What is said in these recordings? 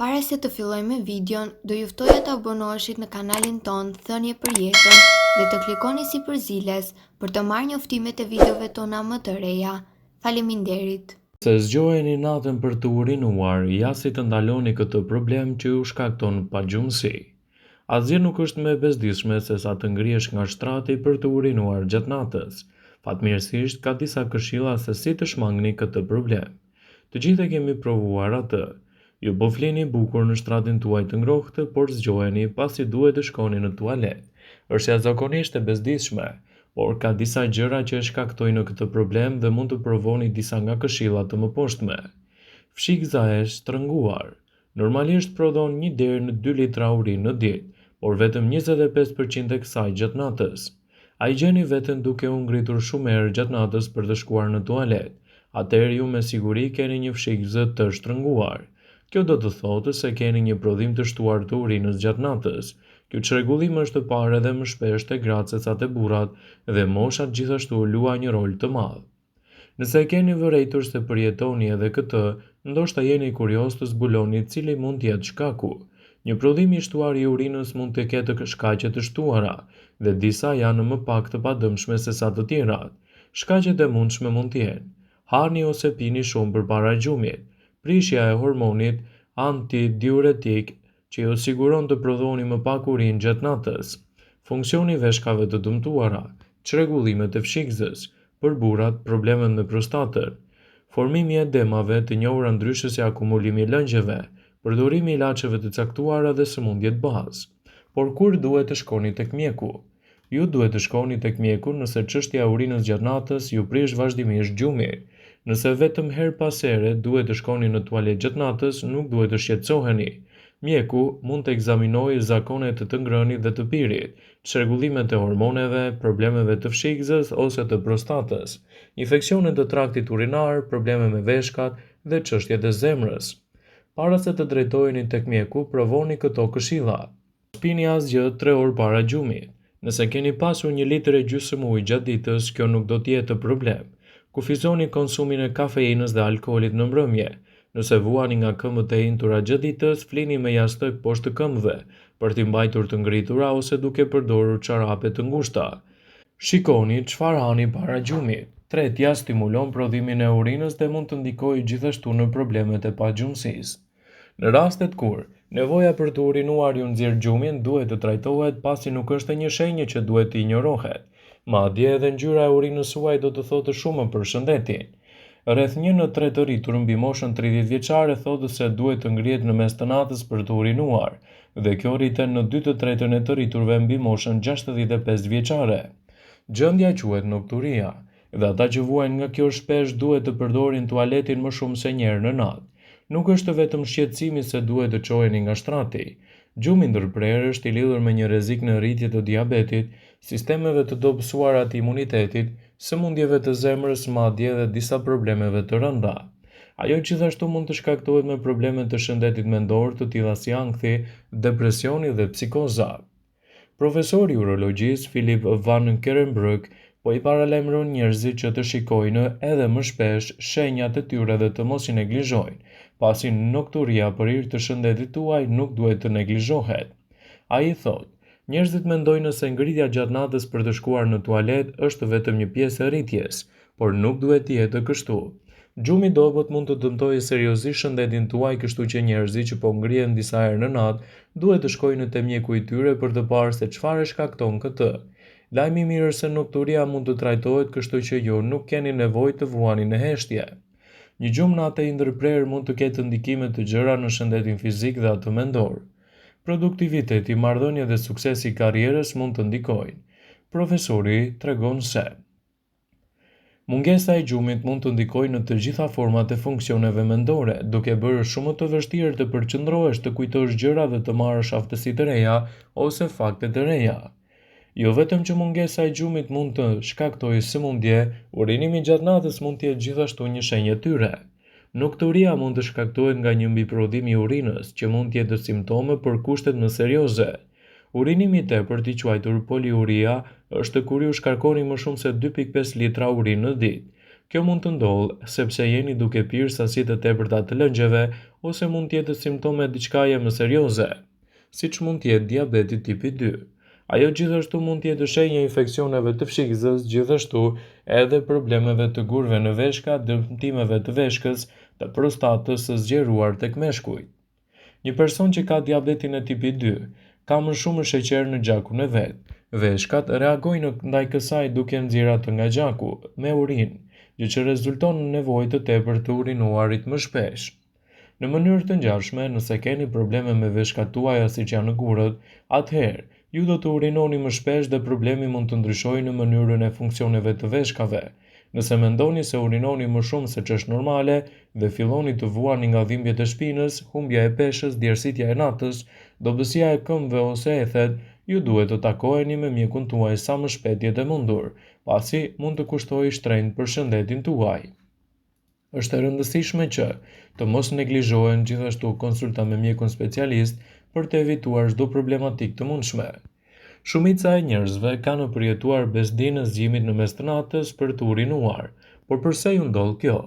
Para se të fillojmë me videon, do ju ftoja të abonoheshit në kanalin tonë Thënie për Jetën dhe të klikoni sipër ziles për të marrë njoftimet e videove tona më të reja. Faleminderit! Nëse zgjoheni natën për të urinuar, ja si të ndaloni këtë problem që ju shkakton pagjumësi. Asgjë nuk është më e bezdisshme sesa të ngrihesh nga shtrati për të urinuar gjatë natës. Fatmirësisht, ka disa këshilla se si të shmangni këtë problem. Të gjithë e kemi provuar atë. Ju po flini bukur në shtratin tuaj të ngrohtë, por zgjoheni pasi duhet të shkoni në tualet. Është jashtëzakonisht e bezdisshme, por ka disa gjëra që e shkaktojnë këtë problem dhe mund të provoni disa nga këshillat të mëposhtme. Fshikëza e shtrënguar. Normalisht prodhon një deri në dy litra urinë në ditë, por vetëm 25 për qind e kësaj gjatë natës. A e gjeni veten duke u ngritur shumë herë gjatë natës për të shkuar në tualet? Atëherë ju me siguri keni një fshikëzë të shtrënguar. Kjo do të thotë se keni një prodhim të shtuar të urinës gjatë natës. Ky çrregullim është parë edhe më shpesh te gratë sesa te burrat dhe moshat gjithashtu luajnë një rol të madh. Nëse e keni vërejtur se përjetoni edhe këtë, ndoshta jeni kurioz të zbuloni cili mund të jetë shkaku. Një prodhim i shtuar i urinës mund të ketë shkaqe të shtuara, dhe disa janë më pak të padëmshme sesa të tjerat. Shkaqet e mundshme mund të jenë, hani ose pini shumë përpara gjumit, prishja e hormonit antidiuretik që ju siguron të prodhoni më pak urinë gjatë natës, funksioni i veshkave të dëmtuara, çrregullimet e fshikëzës, për burrat, problemet me prostatën, formimi i edemave, të njohura ndryshe si akumulimi i lëngjeve, përdorimi i ilaçeve të caktuara dhe sëmundjet bazë. Por kur duhet të shkoni tek mjeku? Ju duhet të shkoni tek mjeku nëse çështja e urinës gjatë natës ju prish vazhdimisht gjumin. Nëse vetëm herë pas here duhet të shkoni në tualet gjatë natës, nuk duhet të shqetësoheni. Mjeku mund të ekzaminojë zakonet e të ngrënit dhe të pirit, çrregullimet e hormoneve, problemeve të fshikëzës ose të prostatës, infeksione të traktit urinar, probleme me veshkat dhe çështjet e zemrës. Para se të drejtoheni tek mjeku, provoni këto këshilla. Mos pini asgjë tre orë para gjumit. Nëse keni pasur një litër e gjysmë ujë gjatë ditës, kjo nuk do të jetë problem. Kufizoni konsumin e kafeinës dhe alkoolit në mbrëmje. Nëse vuani nga këmbët e enjtura gjatë ditës, flini me jastëk poshtë këmbëve, për t'i mbajtur të ngritura ose duke përdorur çorape të ngushta. Shikoni çfarë hani para gjumit. Tretja stimulon prodhimin e urinës dhe mund të ndikojë gjithashtu në problemet e pagjumësisë. Në rastet kur, nevoja për të urinuar ju nxjerr gjumin duhet të trajtohet pasi nuk është një shenjë që duhet të injorohet. Madje edhe ngjyra e urinës suaj do të thotë shumë për shëndetin. Rreth një në tre të rritur mbi moshën 30 vjeçare thotë se duhet të ngrihet në mes të natës për të urinuar, dhe kjo rriten në dy të tretën e të rriturve mbi moshën 65 vjeçare. Gjendja quhet nokturia. Dhe ata që vuajnë nga kjo shpesh duhet të përdorin tualetin më shumë se një herë në natë. Nuk është vetëm shqetësimi se duhet të çoheni nga shtrati. Gjumi i ndërprerë është i lidhur me një rrezik në rritje të diabetit, sistemeve të dobësuara të imunitetit, sëmundjeve të zemrës madje edhe disa problemeve të rënda. Ajo gjithashtu mund të shkaktohet me probleme të shëndetit mendor të tilla si ankthi, depresioni dhe psikoza. Profesori i urologjisë, Philip Van Kerembroek, po i paralajmëron njerëzit që të shikojnë edhe më shpesh shenjat e tyre dhe të mos i neglizhojnë, pasi nokturia për hir të shëndetit tuaj nuk duhet të neglizhohet. Ai thotë, Njerëzit mendojnë se ngritja gjatë natës për të shkuar në tualet është vetëm një pjesë e rritjes, Por nuk duhet të jetë kështu. Gjumi i dobët mund të dëmtojë seriozisht shëndetin tuaj kështu që njerëzit që po ngrihen disa herë në natë duhet të shkojnë te mjeku i tyre për të parë se çfarë e shkakton këtë. Lajmi i mirë është se nokturia mund të trajtohet kështu që ju nuk keni nevojë të vuani në heshtje. Një gjumë nate i ndërprerë mund të ketë ndikime të gjera në shëndetin fizik dhe atë mendor. Produktiviteti, marrëdhëniet dhe suksesi i karrierës mund të ndikojnë. Profesori tregon se. Mungesa e gjumit mund të ndikojë në të gjitha format e funksioneve mendore, duke bërë shumë më të vështirë të përqendrohesh, të kujtosh gjëra dhe të marrësh aftësi të reja ose fakte të reja. Jo vetëm që mungesa e gjumit mund të shkaktojë sëmundje, urinimi gjatë natës mund të jetë gjithashtu një shenjë e tyre. Nokturia mund të shkaktohet nga një mbiprodhim i urinës, që mund të jetë simptomë për kushtet më serioze. Urinimi i tepërt i quajtur poliuria është kur ju shkarkoni më shumë se 2.5 litra urinë në ditë. Kjo mund të ndodhë sepse jeni duke pirë sasi të tepërta të lëngjeve ose mund të jetë simptomë e diçkaje më serioze, siç mund të jetë diabeti tipi 2. Ajo gjithashtu mund të jetë shenjë e infeksioneve të fshikëzës, gjithashtu edhe problemeve të gurëve në veshka, dëmtimeve të veshkës, të prostatës së zgjeruar tek meshkujt. Një person që ka diabetin e tipit 2 ka më shumë sheqer në gjakun e vet. Veshkat reagojnë ndaj kësaj duke nxjerrë atë nga gjaku, me urinë, gjë që rezulton në nevojë të tepërt të urinuarit më shpesh. Në mënyrë të ngjashme, nëse keni probleme me veshkat tuaja siç janë gurët, atëherë, ju do të urinoni më shpesh dhe problemi mund të ndryshojë në mënyrën e funksioneve të veshkave. Nëse mendoni se urinoni më shumë se ç'është normale dhe filloni të vuani nga dhimbjet e shpinës, humbja e peshës, djersitja e natës, dobësia e këmbëve ose ethet, ju duhet të takoheni me mjekun tuaj sa më shpejt të jetë e mundur, pasi mund të kushtojë shtrenjtë për shëndetin tuaj. Është e rëndësishme që të mos neglizhohen gjithashtu konsulta me mjekun specialist për të evituar çdo problematikë të mundshme. Shumica e njerëzve kanë përjetuar bezdinë e zgjimit në mes të natës për të urinuar, por përse ju ndodh kjo?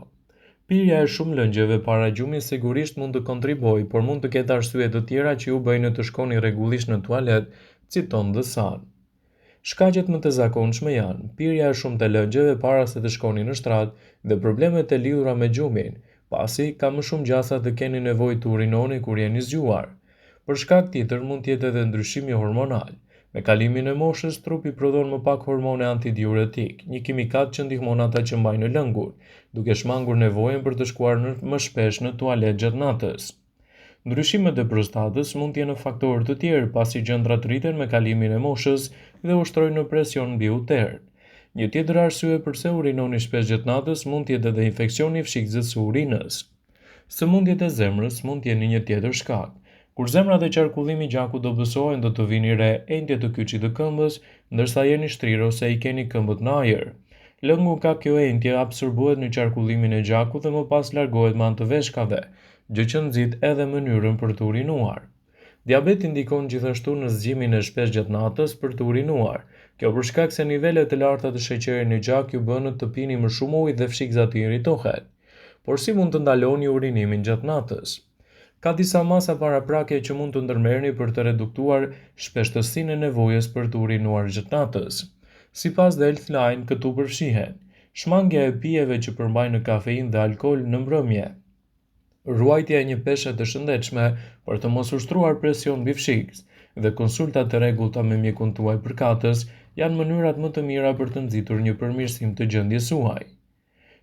Pirja e shumë lëngjeve para gjumit sigurisht mund të kontribuojë, por mund të ketë arsye të tjera që ju bëjnë të shkoni rregullisht në tualet, citon The Sun. Shkaqet më të zakonshme janë pirja e shumtë e lëngjeve para se të shkoni në shtrat dhe problemet e lidhura me gjumin, pasi ka më shumë gjasa të keni nevojë të urinoni kur jeni zgjuar. Për shkak tjetër mund të jetë edhe ndryshimi hormonal. Me kalimin e moshës, trupi prodhon më pak hormone antidiuretik, një kimikat që ndihmon ata që mbajnë lëngun, duke shmangur nevojën për të shkuar më shpesh në tualet gjatë natës. Ndryshimet e prostatës mund të jenë faktorë të tjerë, pasi gjëndrat rriten me kalimin e moshës dhe ushtrojnë presion mbi uter. Një tjetër arsye përse urinoni shpesh gjatë natës mund të jetë edhe infeksioni i fshikëzës së urinës. Sëmundjet e zemrës mund të jenë një tjetër shkak. Kur zemra dhe qarkullimi i gjakut dobësohen do të vini re enjtje të kyçit të këmbës, ndërsa jeni shtrirë ose i keni këmbët në ajër. Lëngu nga kjo enjtje absorbohet në qarkullimin e gjakut dhe më pas largohet me anë të veshkave, gjë që nxit edhe mënyrën për të urinuar. Diabeti ndikon gjithashtu në zgjimin e shpeshtë gjatë natës për të urinuar. Kjo për shkak se nivelet e larta të sheqerit në gjak ju bënë të pini më shumë ujë dhe fshikëza të irritohet. Por si mund të ndaloni urinimin gjatë natës? Ka disa masa paraprake që mund të ndërmerrni për të reduktuar shpeshtësinë e nevojës për të urinuar gjatë natës. Sipas The Healthline, këtu përfshihen shmangia e pijeve që përmbajnë kafeinë dhe alkool në mbrëmje, ruajtja e një peshe të shëndetshme për të mos ushtruar presion mbi fshikëz dhe konsultat e rregullta me mjekun tuaj përkatës janë mënyrat më të mira për të nxitur një përmirësim të gjendjes suaj.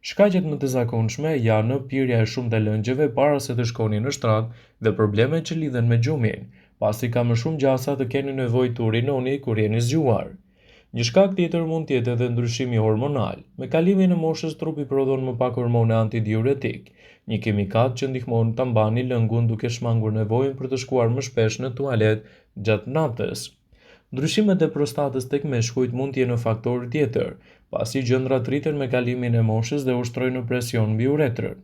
Shkaqet më të zakonshme janë pirja e shumtë e lëngjeve para se të shkoni në shtrat dhe problemet që lidhen me gjumin, pasi ka më shumë gjasa të keni nevojë të urinoni kur jeni zgjuar. Një shkak tjetër mund të jetë edhe ndryshimi hormonal. Me kalimin e moshës trupi prodhon më pak hormone antidiuretik, një kimikat që ndihmon ta mbani lëngun duke shmangur nevojën për të shkuar më shpesh në tualet gjatë natës. Ndryshimet e prostatës tek meshkujt mund të jenë faktor tjetër, pasi gjëndrat rriten me kalimin e moshës dhe ushtrojnë presion mbi uretrën.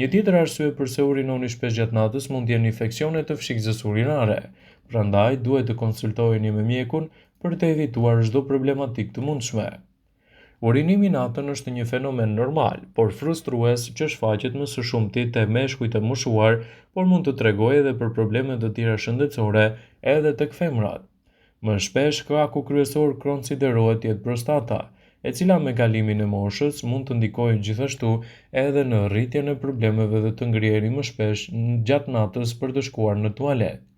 Një tjetër arsye përse urinoni shpesh gjatë natës mund të jenë infeksione të fshikëzës urinare, prandaj duhet të konsultoheni me mjekun për të evituar çdo problematikë të mundshme. Urinimi natën është një fenomen normal, por frustrues që shfaqet më së shumti te meshkujt e moshuar, por mund të tregojë edhe për probleme të tjera shëndetësore edhe tek femrat. Më shpesh, shkaku kryesor konsiderohet të jetë prostata, e cila me kalimin e moshës mund të ndikojë gjithashtu edhe në rritjen e problemeve dhe të ngriheni më shpesh gjatë natës për të shkuar në tualet.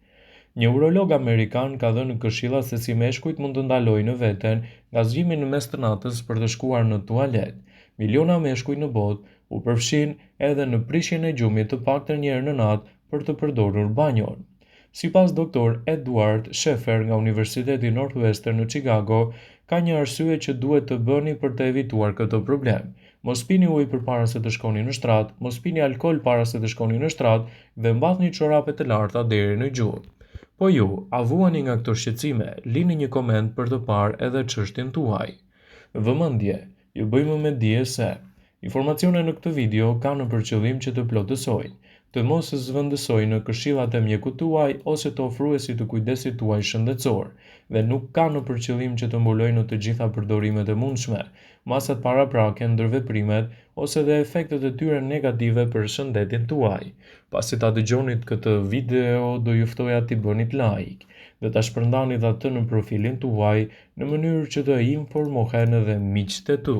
Një urolog amerikan ka dhënë këshilla se si meshkujt mund të ndalojnë veten nga zgjimi në mes të natës për të shkuar në tualet. Miliona meshkuj në botë u përfshinë edhe në prishjen e gjumit të paktën një herë në natë për të përdorur banjon. Sipas Doktor Edward Sheffer nga Universiteti Northwestern në Chicago, ka një arsye që duhet të bëni për të evituar këtë problem. Mos pini ujë përpara se të shkoni në shtrat, mos pini alkool para se të shkoni në shtrat dhe mbathni çorape të larta deri në gju. Po ju, a vuani nga këto shqetësime? Lini një koment për të parë edhe çështjen tuaj. Vëmendje! Ju bëjmë me dije se Informacionet në këtë video kanë për qëllim që të plotësojnë. të mos zëvendësojnë këshillat e mjekut tuaj ose të ofruesit të kujdesit tuaj shëndetësor dhe nuk kanë për qëllim që të mbulojnë të gjitha përdorimet e mundshme, masat paraprake, ndërveprimet ose dhe efektet e tyre negative për shëndetin tuaj. Pasi ta dëgjonit këtë video, do ju ftoja t'i bënit like dhe ta shpërndanit atë në profilin tuaj në mënyrë që të informohen edhe miqtë e tu.